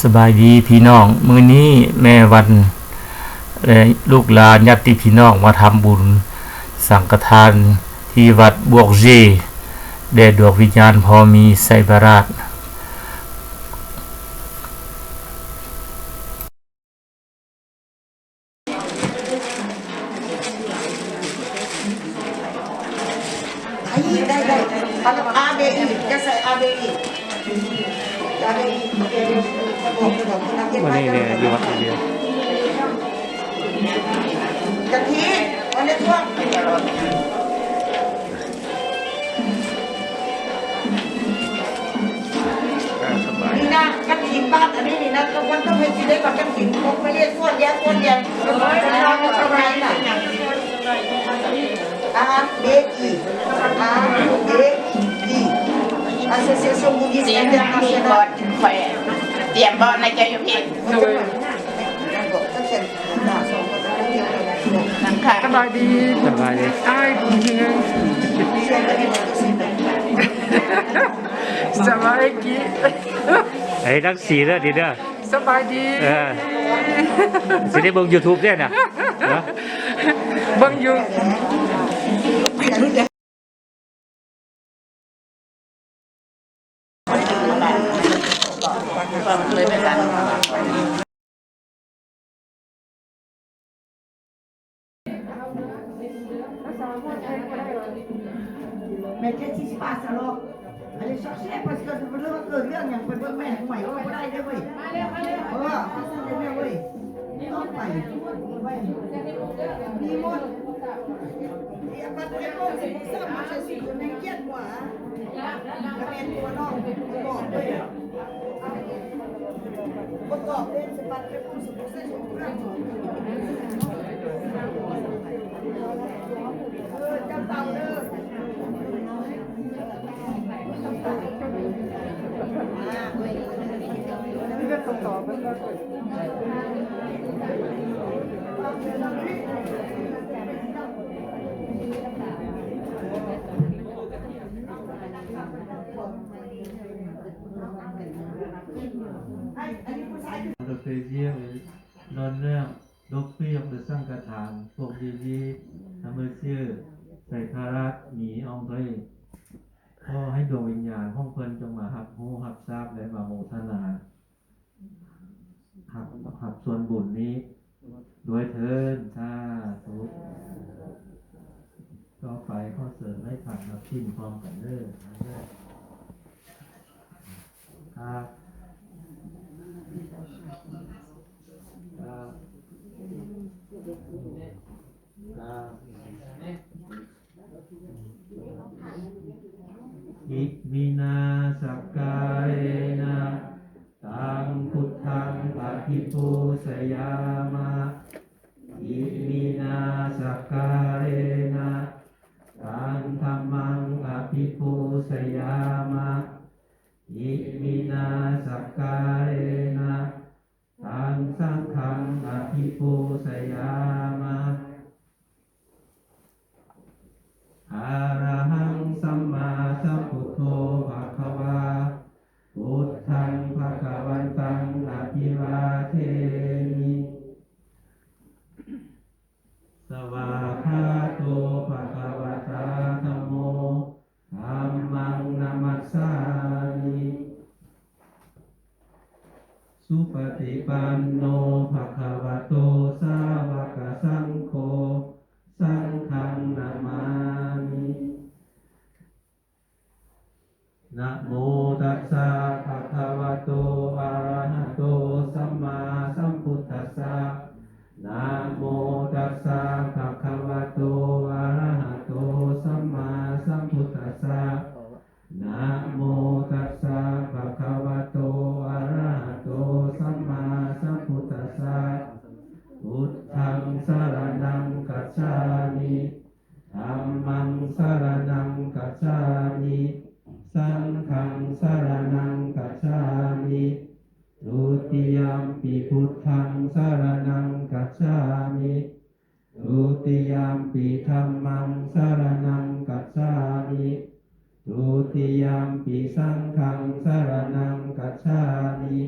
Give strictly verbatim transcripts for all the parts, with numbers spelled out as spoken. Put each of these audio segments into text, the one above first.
ສະບາຍດີພີ່ນ້ອງ, ມື້ນີ້ແມ່ວັນ ແລະ ລູກຫຼານຍາດຕິພີ່ນ້ອງມາທຳບຸນສັງຄະທານທີ່ວັດບວກເຈ ແດ່ດວງວິນຍານພໍ່ມີໄຊຍະປະລາດ. ได้ได้ได้ เอา อาร์ บี อี จะใส่ อาร์ บี อี อาร์ บี อี จะบอกจะบอกคุณนักเก็ต วันนี้เนี่ยอยู่วัดคนเดียว กะทิ วันนี้ท่วม ອ່າ ສະບາຍ ນີ້ນະ ກະຖິນບ້ານອັນນີ້ນີ້ນະ ຕ້ອງ ມັນຕ້ອງເຮັດຊິໄດ້ບັດກະຖິນ ບໍ່ໄດ້ສ່ວນແຍກ ສ່ວນແຍກ ອາ ເບ ອີ ອາ ເບ ອີ Association Buddhist ຊິ International ມີບ່ອນແຂວນ ຕຽມບ່ອນໃຫ້ເຈົ້າຢູ່ພີ້ ນັ່ງຄ່ະ ສະບາຍດີ ສະບາຍດີ ອ້າຍບຸນເຮືອງ ສະບາຍດີ ໄອ້ນັກສີເດີ ດີເດີ ສະບາຍດີ ເອີ ຊິໄດ້ເບິ່ງ YouTube ເດ້ນະ ເບິ່ງຢູ່ Mais qu'est-ce qui se passe alors ? Allez chercher, parce que je veux dire que rien, il y a un peu de mer, moi, on va aller, oui. Voilà, ça, c'est bien, oui. On va aller. Il y a pas de réponse, c'est pour ça, moi, je suis, je m'inquiète, moi, hein. Docteur Dieu, l'honneur, ດົກເປີອອກເດີ ສັງຄະທານ ພວກດີໆ ທຳເມີຊື່ ໄຊຍະປະລາດ ມີອອງດ້ວຍ ຂໍໃຫ້ດວງວິນຍານຂອງເພິ່ນຈົ່ງມາຮັບຮູ້ຮັບຊາບ ແລະ ມາໂມທະນາ ຮັບ ຮັບສ່ວນບຸນນີ້ດ້ວຍເທີ້ນ ສາທຸ. ຕໍ່ໄປຂໍເຊີນໃຫ້ທ່ານຮັບສິນພ້ອມກັນເດີ. Iminā sakkārena taṃ buddhaṃ abhipūjayāma. Iminā sakkārena taṃ dhammaṃ abhipūjayāma. Iminā sakkārena taṃ saṅghaṃ abhipūjayāma. Arahaṃ sammāsambuddho bhagavā, buddhaṃ bhagavantaṃ abhivādemi. Svākkhāto bhagavatā dhammo, dhammaṃ namassāmi. Supaṭipanno bhagavato sāvakasaṅgho, saṅghaṃ namāmi. Namo tassa bhagavato arahato sammāsambuddhassa. Namo tassa bhagavato arahato sammāsambuddhassa. Namo tassa bhagavato arahato sammāsambuddhassa. Buddhaṃ saraṇaṃ gacchāmi. Dhammaṃ saraṇaṃ gacchāmi. Saṅghaṃ saraṇaṃ gacchāmi. Dutiyampi buddhaṃ saraṇaṃ gacchāmi. Dutiyampi dhammaṃ saraṇaṃ gacchāmi. Dutiyampi saṅghaṃ saraṇaṃ gacchāmi.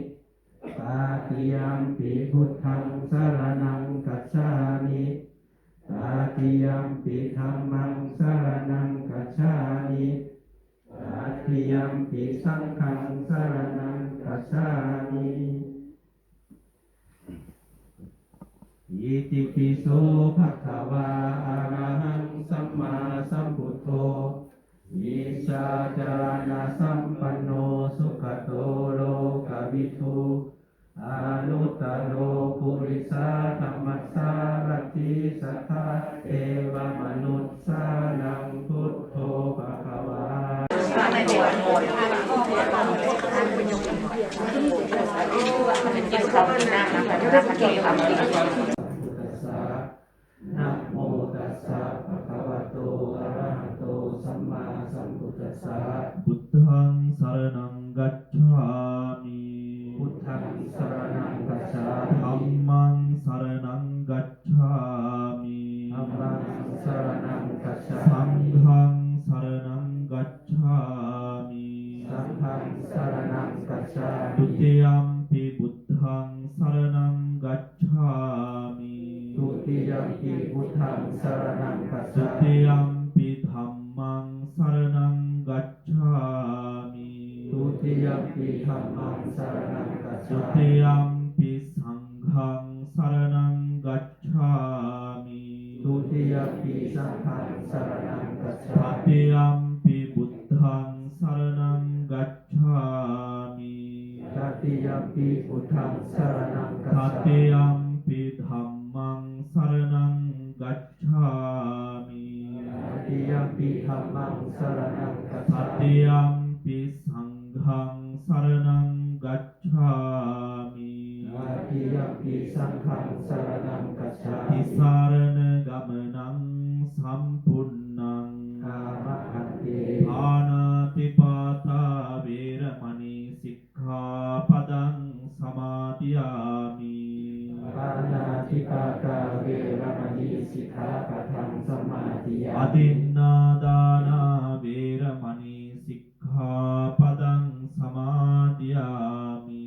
Tatiyampi buddhaṃ saraṇaṃ gacchāmi. Tatiyampi dhammaṃ saraṇaṃ gacchāmi. Tatiyampi saṅghaṃ saraṇaṃ gacchāmi. Itipi so bhagavā arahaṃ sammāsambuddho vijjācaraṇasampanno sugato lokavidū anuttaro purisadammasārathi satthā devamanussānaṃ buddho bhagavā. Namo tassa bhagavato arahato sammāsambuddhassa. Buddhaṃ saraṇaṃ gacchāmi. Buddhaṃ saraṇaṃ gacchāmi. Dhammaṃ saraṇaṃ gacchāmi. Dhammaṃ saraṇaṃ gacchāmi. Saṅghaṃ saraṇaṃ gacchāmi. Saṅghaṃ saraṇaṃ gacchāmi. Dutiyampi buddhaṃ saraṇaṃ gacchāmi. Dutiyampi buddhaṃ saraṇaṃ gacchāmi. Dutiyampi dhammaṃ saraṇaṃ gacchāmi. Dutiyampi dhammaṃ saraṇaṃ gacchāmi. Dutiyampi saṅghaṃ saraṇaṃ gacchāmi. Dutiyampi saṅghaṃ saraṇaṃ gacchāmi. Tatiyampi buddhaṃ saraṇaṃ gacchāmi. Tatiyampi buddhaṃ saraṇaṃ gacchāmi. Tatiyampi dhammaṃ saraṇaṃ gacchāmi. Tatiyampi dhammaṃ saraṇaṃ gacchāmi. Tatiyampi saṅghaṃ saraṇaṃ gacchāmi. Tatiyampi saṅghaṃ saraṇaṃ gacchāmi. Tisaraṇagamanaṃ sampunnaṃ. Āma bhante. Pāṇātipātā veramaṇī sikkhāpadaṃ samādiyāmi. Pāṇātipātā veramaṇī sikkhāpadaṃ samādiyāmi. Adinnādānā veramaṇī sikkhāpadaṃ samādiyāmi.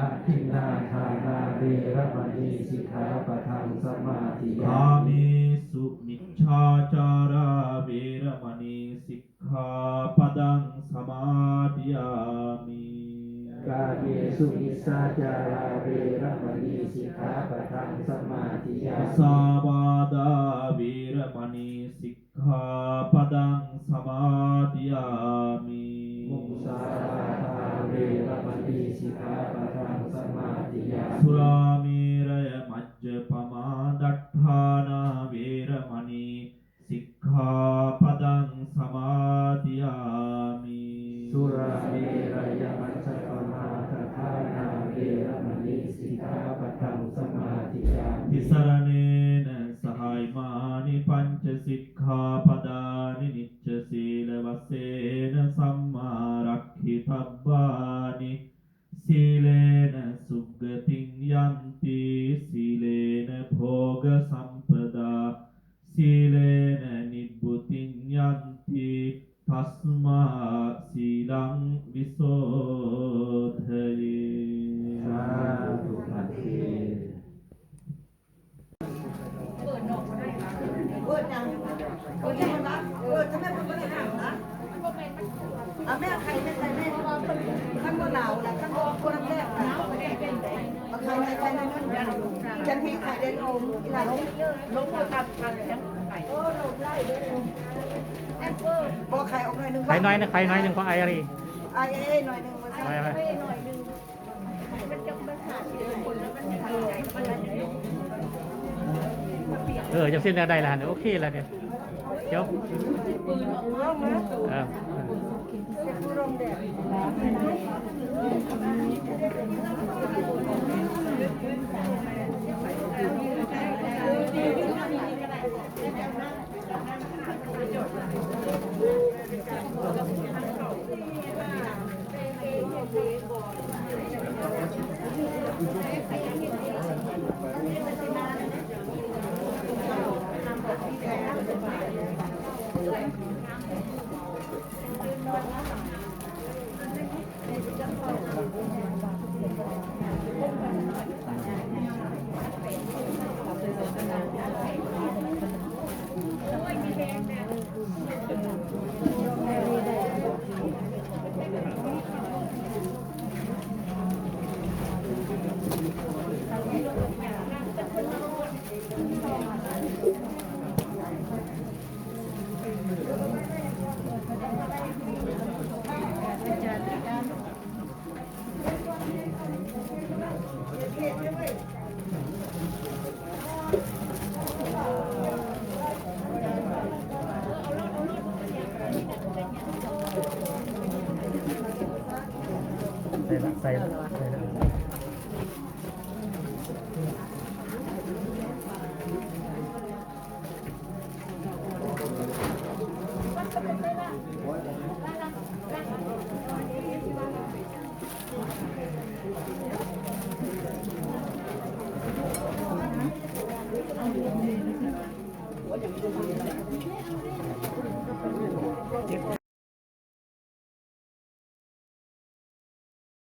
Adinnādānā veramaṇī sikkhāpadaṃ samādiyāmi. Kāmesu micchācārā veramaṇī sikkhāpadaṃ samādiyāmi. Kāmesu micchācārā veramaṇī sikkhāpadaṃ samādiyāmi. Musāvādā veramaṇī sikkhāpadaṃ samādiyāmi. Musāvādā veramaṇī sikkhāpadaṃ samādiyāmi. Surāmerayamajjapamādaṭṭhānā veramaṇī sikkhāpadaṃ samādiyāmi. Surāmerayamajjapamādaṭṭhānā veramaṇī sikkhāpadaṃ samādiyāmi. Tisaraṇena saha imāni pañca sikkhāpadāni niccasīlavasena sammārakkhitabba āni. Sīlena suggatiṃ yanti, sīlena bhogasampadā, sīlena nibbutiṃ yanti, tasmā sīlaṃ visodhaye. Sādhu bhante. เออจัง เออจังมันวะ เออทำไมมันไม่ได้หนาวนะ อ่ะแม่ไข่แม่ไข่แม่ ขั้นบนหนาวนะ ขั้นบนคนแรกนะ เอาไข่ไข่ไข่นั่นนั่น ฉันมีไข่แดงอมอีหลาน บอกไข่ออกหน่อยหนึ่ง ไข่น้อยนะ ไข่น้อยหนึ่งของไออารี ไอเอหน่อยหนึ่ง ไออารี เออ จังซี้นแล้ว ได้แล้ว โอเคแล้วเนี่ย เดี๋ยว เออ Thank you. อะไรนะ